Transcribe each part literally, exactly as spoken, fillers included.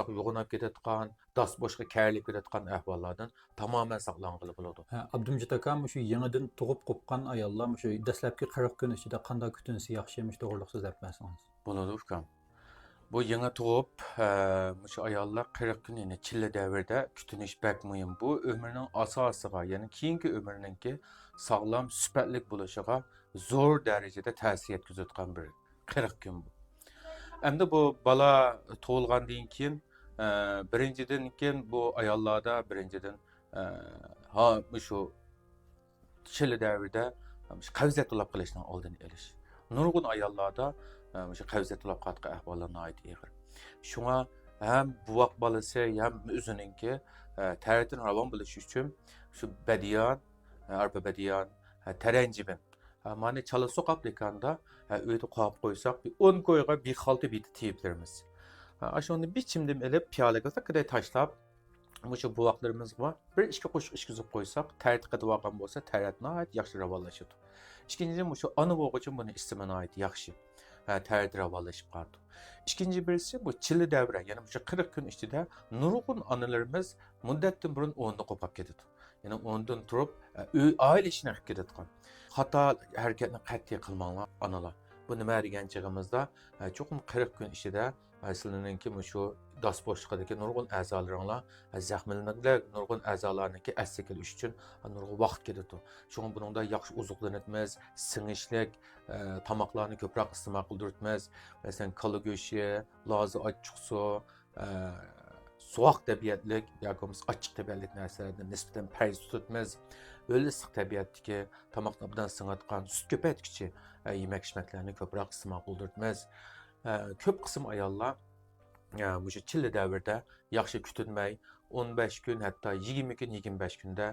يوغىناپ كېتىدىغان، داس بوشقا كەرىلىپ كېتىدىغان ئەھۋاللاردىن تامامەن ساقلانغىلى بولىدۇ. ھە، ئابدۇمجىت ئاكا، مۇشۇ يېڭىدىن تۇغۇپ قوپقان ئاياللار مۇشۇ دەسلەپكى قىرىق كۈن ئىچىدە قانداق كۈتۈنسە ياخشى؟ مۇشۇ توغرىلىق سۆزلەپ بەرسىڭىز. بولىدۇ ئۇكام. بۇ يېڭى تۇغۇپ، ئە، مۇشۇ ئاياللار قىرىق كۈن، يەنى چىللە دەۋرىدە كۈتۈنۈش بەك مۇھىم. بۇ ئۆمرىنىڭ ئاساسىغا، يەنى كېيىنكى ئۆمرىنىڭكى ساغلام، سۈپەتلىك بولۇشىغا زور دەرىجىدە تەسىر يەتكۈزىدىغان بىر قىرىق كۈن بۇ. ئەمدى بۇ بالا تۇغۇلغاندىن كېيىن، ئە، بىرىنچىدىن كېيىن بۇ ئاياللاردا بىرىنچىدىن، ئە، ھا، مۇشۇ چىللە دەۋرىدە قەۋزىيەت تولاپ قېلىشنىڭ ئالدىنى ئېلىش. نۇرغۇن ئاياللاردا، ئە، مۇشۇ قەۋزىيەت تولاپ قالىدىغان ئەھۋاللار ناھايىتى ئېغىر. شۇڭا ھەم بوۋاق بالىسى، ھەم ئۆزىنىڭكى، ئە، تەرىتىنىڭ راۋان بولۇشى ئۈچۈن شۇ بەدىيان، ئە، ئارپا بەدىيان، ئە، تەرەنجىبىن، ئە، مانى چالا سوقاپ دېكاندا، ئە، ئۆيدە قويۇپ قويساق، بىر ئون كويغا بىر خالتا بىتە تېيىپ بېرىمىز. ئە، ئاشۇنى بىر چىمدىم ئېلىپ، پىيالىگە تاشلاپ، مۇشۇ بوۋاقلىرىمىزغا بىر ئىككى قوشۇق ئىچكۈزۈپ قويساق، تەرىتى قېتىۋالغان بولسا، تەرەت ناھايىتى ياخشى راۋانلىشىدۇ. ئىككىنچىدىن، مۇشۇ ئانا بولغۇچى بۇنى ئىچسىمۇ ناھايىتى ياخشى. ھە، تەرىتى راۋانلىشىپ قالىدۇ. ئىككىنچى بىرسى، بۇ چىللە دەۋرى، يەنى مۇشۇ قىرىق كۈن ئىچىدە نۇرغۇن ئانىلىرىمىز مۇددەتتىن بۇرۇن ئورنىدىن قوپۇپ كېتىدۇ. يەنى ئورنىدىن تۇرۇپ، ئۆي، ئائىلە ئىشىنى قىلىپ كېتىدىغان. خاتا ھەرىكەتنى قەتئىي قىلماڭلار، ئانىلار. بۇ نېمە دېگەن چېغىمىزدا، چوقۇم قىرىق كۈن ئىچىدە، سىلەرنىڭكى مۇشۇ داس بوشلۇقىدىكى نۇرغۇن ئەزالىرىڭلار زەخىملىنىدۇ، نۇرغۇن ئەزالارنىڭكى ئەسلىگە كېلىش ئۈچۈن نۇرغۇن ۋاقىت كېتىدۇ. شۇڭا بۇنىڭدا ياخشى ئوزۇقلىنىتىمىز، سىڭىشلىك، ئە، تاماقلارنى كۆپرەك ئىستېمال قىلدۇرۇتىمىز. مەسىلەن، كالا گۆشى، لازا ئاچچىقسۇ، ئە، سوغۇق تەبىئەتلىك ياكى بولمىسا ئاچچىق تەبىئەتلىك نەرسىلەردىن نىسبەتەن پەرھىز تۇتۇتىمىز. ھۆل ئىسسىق تەبىئەتتىكى تاماقنى ئوبدان سىڭىدىغان سۈت كۆپەيتكۈچى، ئە، يېمەك-ئىچمەكلەرنى كۆپرەك ئىستېمال قىلدۇرۇتىمىز. ئە، كۆپ قىسىم ئاياللار، ئە، مۇشۇ چىللە دەۋرىدە ياخشى كۈتۈنمەي، ئون بەش كۈن، ھەتتا يىگىرمە كۈن، يىگىرمە بەش كۈندە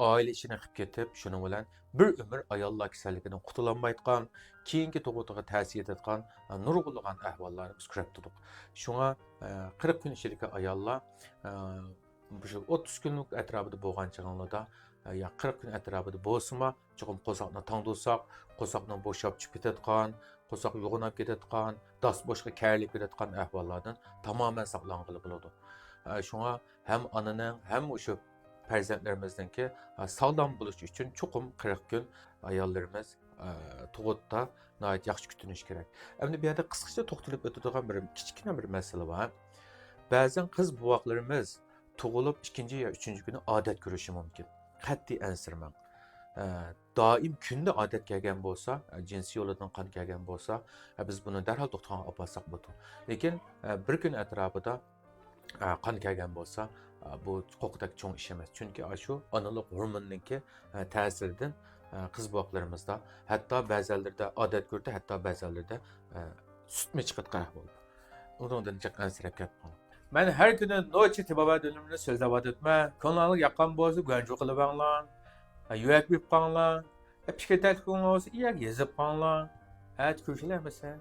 ئائىلە ئىشىنى قىلىپ كېتىپ، شۇنىڭ بىلەن بىر ئۆمۈر ئاياللار كېسەللىكىدىن قۇتۇلالمايدىغان، كېيىنكى تۇغۇتىغا تەسىر يېتىدىغان، ئە، نۇرغۇنلىغان ئەھۋاللارنى بىز كۆرۈپ تۇردۇق. شۇڭا، ئە، قىرىق كۈن ئىچىدىكى ئاياللار، ئە، مۇشۇ ئوتتۇز كۈنلۈك ئەتراپىدا بولغان چېغىڭلاردا، ئە، يا قىرىق كۈن ئەتراپىدا بولسىمۇ، چوقۇم قورساقنى تاڭدۇرساق، قورساقنىڭ بوشاپ چۈشۈپ كېتىدىغان، قورساق يوغىناپ كېتىدىغان، داس بوشقا كەرىلىپ كېتىدىغان ئەھۋاللاردىن تامامەن ساقلانغىلى بولىدۇ. ئە، شۇڭا ھەم ئانىنىڭ، ھەم شۇ پەرزەنتلىرىمىزنىڭكى، ئە، ساغلام بولۇشى ئۈچۈن چوقۇم قىرىق كۈن ئاياللىرىمىز، ئە، تۇغۇتتا ناھايىتى ياخشى كۈتۈنۈش كېرەك. ئەمدى بۇ يەردە قىسقىچە توختىلىپ ئۆتىدىغان بىر كىچىككىنە بىر مەسىلە بار. بەزەن قىز بوۋاقلىرىمىز تۇغۇلۇپ ئىككىنچى يا ئۈچىنچى كۈنى ئادەت كۆرۈشى مۇمكىن. قەتئىي ئەنسىرىمەڭ. ئە، دائىم كۈندە ئادەت كەلگەن بولسا، ئە، جىنسىي يولىدىن قان كەلگەن بولسا، ئە، بىز بۇنى دەرھال دوختۇرخانىغا ئاپارساق بولىدۇ. لېكىن، ئە، بىر كۈن ئەتراپىدا، ئە، قان كەلگەن بولسا، ئە، بۇ قورقۇدەك چوڭ ئىش ئەمەس. چۈنكى ئاشۇ ئانىلىق ھورموننىڭكى، ئە، تەسىرىدىن، ئە، قىز بوۋاقلىرىمىزدا ھەتتا بەزەنلىرىدە ئادەت كۆردى، ھەتتا بەزەنلىرىدە، ئە، سۈتمۇ چىقىدىغان ئەھۋال. ئۇنىڭدىن جىق ئەنسىرەپ كەتمەڭ. مەن ھەر كۈنى نوچى تېبابەت ئۈنۈمىنى سۆزلەۋاتىمەن. كۆڭلۈڭلارغا ياققان بولسا گۇەنجۇ قىلىۋەڭلار. يۈەك بېرىپ قاڭلار. پىكىر تەكلىپىڭلار بولسا يەرگە يېزىپ قاڭلار. ئەتە كۆرۈشەيلى ئەمىسە.